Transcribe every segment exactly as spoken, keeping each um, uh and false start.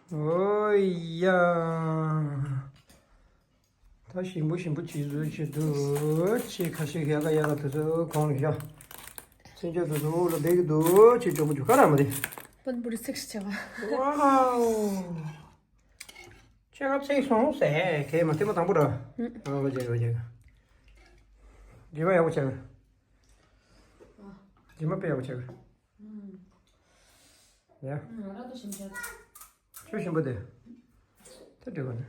ཨོ་ཡ། ད་ཞིམ་པོ་ཞིམ་པོ་བྱེད་བཟོས་བྱེད་འདུག་ཆེ་ཁ་ཤས་ཡག་ག་ཡག་ག་དེ་ཚོ་གང་རེད་ཤག་ཚན་ཆ་དེ་ཚོ་ལ་བསྡད་ཀྱི་འདུག་ཆེ་ཇོ་མོ་ཇོ་ཁ་ར་མ་རེད། པན་པུ་རི་ཚིག་ཤི་བྱ་བ། ཝའོ། ཆེ་ཁ་ཚིག་སོང་ཟེར་གས་མ་ཐེ་མ་དང་པོ་ར། ཧུམ། ཨ་བ་ཇེ་བ་ཇེ། རྗེས་མ་ཡག་པོ་བྱ་གི། རྗེས་མ་དཔེ་ཡག་པོ་བྱ་གི། ཧུམ། ཡ། ཧུམ། ང་ར་ཏོ་ཞིམ་ཆག་ཁྱོད་ཞིམ་པོ་དེ། ད་འགྲིག་པ་ནི།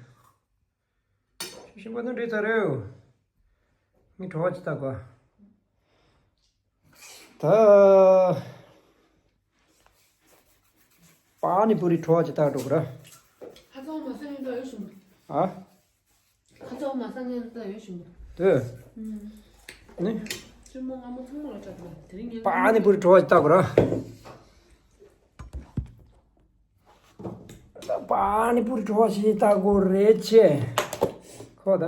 ཞིམ་པོ་དང་འདྲེས་ཚར་རེད། ངས་བྲོ་བ་ཅི་ལྟ་དགོས། ད། པ་ནི་པུ་རི་བྲོ་བ་ཅི་ལྟ་འགྲོ་གི་ར། ཁ་ཚང་མ་སང་ཉིན་ལྟ་ཡོད་ཞིམ་པོ། ཨ། ཁ་ཚང་མ་སང་ཉིན་ལྟ་ཡོད་ཞིམ་པོ། དེ། ཨུམ། ནི། ཅུང་མོ་ང་མོ་ཚང་མ་ལ་སྤྲད་དགོས་དེ་རིང་ངས། པ་ནི་པུ་རི་བྲོ་བ་ཅི་ལྟ་དགོས་ར། པ་ནི་པུ་རི་བྲོ་བ་ཞིག་ལྟ་དགོས་རེད་ཆེ། ཁོ་ད།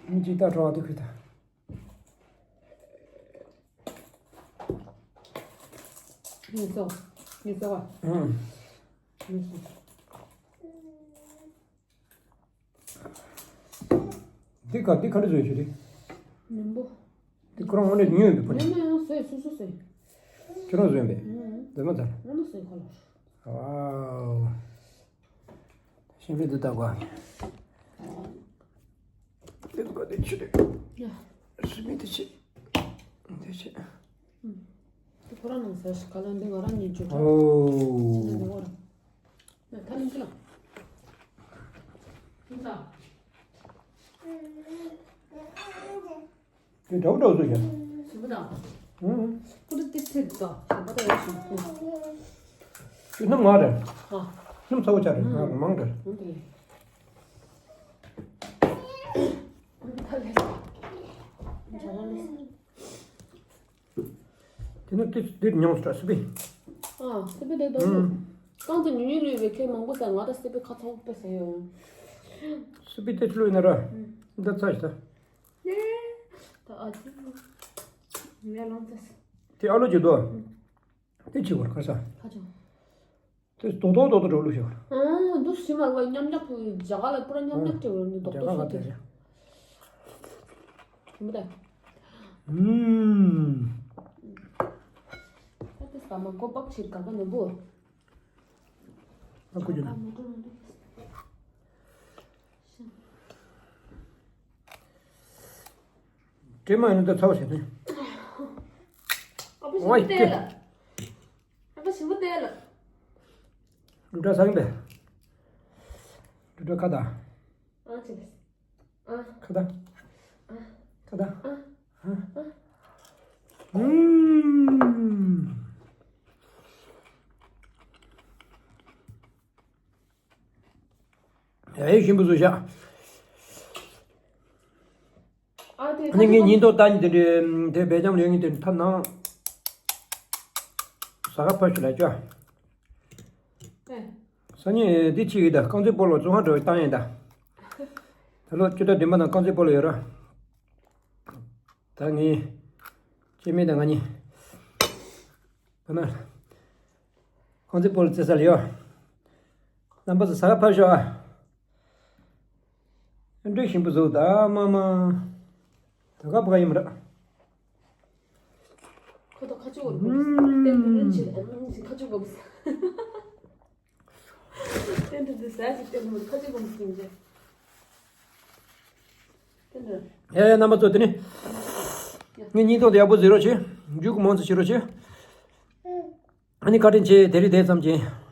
མི་གཅིག་ལྟ་བྲོ་བ་དུ་ཁུ་ད། ངེས་སོ། ངེས་སོ་བ། ཨང་། ངེས་སོ། འདི་ག་འདི་ག་འདྲ་བཟོས་ཞུ་དེ། ཉུང་པོ། འདི་ཁོ་རང་དངོས་གནས་ཉོས་ཡོད་པའི་ཕུ་ནས། ཉོས་ཡང་བཟོས་སོ་སོ་བཟོས། ཁྱོད་རང་བཟོས་པས། ཨང་། བཟོས་མ་ཚར། ཨང་། བཟོས་ཁ་ལོ། ཝའོ། ཤིང་ཕུད་འདི་ལྟ་བ། འདི་ལྟ་བ་འདི་ཆུ་རེད། ཡ། སུ་མི་འདི་ཆེ། འདི་ཆེ། ཨང་། འདི་ཁོ་རང་ནང་ཟ་ཞིག་ག་ལ་འདི་ང་རང་ཉིད་བཅུག་ཨོ། ཕྱི་ནས་འདི་བོར། ད་ལིང་ཅི་ལ། ལིང་ད། དེ་འདྲ་བོ་འདྲ་བོ་བཟོས་ཤག་ཞིམ་པོ་དང་། ཨང་། ཀུ་རུ་ཏི་ཚིག་དང་ཞིམ་པོ་དང་ཡོད་ཞིམ་པོ། དེ་སྣུམ་ངར་རེད། ཨ། སྣུམ་ཚ་བོ་ཆགས་རེད། ཨང་། ང་མང་རེད། ཨང་། དེ། ཨང་། ད་ལས། ཇ་ར་ལས། དེ་ནི་དེ་དེར་མྱོང་སྲིད་སི་པི། ཨ། སི་པི་དེ་དང་། ཨང་། རྐང་དེ་ཉུང་ཉུང་ལུས་པའི་ཁེ་མང་པོ་ཟ། ང་ད་སི་པི་ཁ་ཚ་པོ་དཔེ་ཟ་ཡོད། སི་པི་དེ་ལུས་ན་ར། ཨང་། འདི་ཚ་ཞིག་ད། ད་ཨ་ཅེ། ངས་ལོང་ཚེ། དེ་ཨ་ལོ་ཅིག་དོ། ཨང་། དེ་ཆི་བར་ཁ་ས། ཁ་ཆུང་། དེ་རྡོག་རྡོག་རྡོག་རྡོག་འགྲོ་ལུགས་ཤིག་བར། ཨང་། འདུག་ཞིམ་མ་བ་མཉམ་ཉག་པོ་རྒྱ་གར་ལ་པུ་ར་མཉམ་ཉག་ཅིག་བར་ནི་རྡོག་རྡོག་ཤིག་དེ། ཞིམ་པོ་ད། ཨུམ། ད་དེ་ས་མ་གོ་པག་ཆིར་ག་ག་ནི་བུ། ཨ་ཁུ་ཅི་ན། ཀྲེ་མ་ཡིན་ད་ཚ་བ་ཞིག་ནི། ཨ་ཕ་ཞིམ་པོ་བལྟས་ལ། ཨ་ཕ་ཞིམ་པོ་བལྟས་ལ། འབྲུ་སྒྲ་སང་པས། འབྲུ་སྒྲ་ཁ་ད། ཨ་ཅི་ལས། ཨ། ཁ་ད། ཨ། ཁ་ད། ཨ། ཨ། ཨུམ། ཨེ་ཞིམ་པོ་བཟོས་ཤག་ཨ་དེ་ཨ་ནི་ངས་ཉིན་ཐོ་ལྟ་ཉིན་དེ་འདྲའི་དེ་སྦེལ་ཇམ་ཡོད་ཉིན་དེ་ཐབ་ནང་ཟ་ཁ་ཕ་ཞིག་ལ་ཅོ། ཨེ། སང་ཉིན་འདི་ཅིག་གི་ད་རྐང་རྩེད་སྤོ་ལོ་བཙོན་ཁང་འགྲོ་བའི་བཏང་ཡིན་ད། ད་ལོ་བཅུ་ཕྲག་བདུན་པ་ནང་རྐང་རྩེད་སྤོ་ལོ་ཡོད་ར། ད་ངས་ཅེ་མེ་དང་ང་གཉིས་ད་ན་རྐང་རྩེད་སྤོ་ལོ་རྩེ་ས་ལ་ཡོད། རྣམ་པ་ཚོ་ཟ་ཁ་ཕར་ཤོག་ཨ། འདྲེ་ཞིམ་པོ་བཟོ་ད་མ་མ། ད་ག་པ་ག་ཡིན་མ་ར། ཁོ་ད་ཁ་ཆུ་བོར་བོར། ཨུམ། ཏན་ཏན་ཅི་ཨམ་ཅི་ཁ་ཆུ་བོར། ཏན་ཏན་དེ་ཟ་ཅིག་ཏན་ཏན་ཁ་ཆུ་བོར་སིང་ཅེ། ཏན་ཏན། ཡ་ཡ་རྣམ་པ་ཚོ་དེ་ནི། ངས་སྙིང་སྟོབས་དེ་ཡག་པོ་བཟོས་རོགས་བྱེད། མཇུག་མང་ཙམ་བྱེད་རོགས་བྱེད། ཨ་ནི་བཀའ་དྲིན་ཆེ་དེ་རིང་དེ་ཙམ་གྱིས།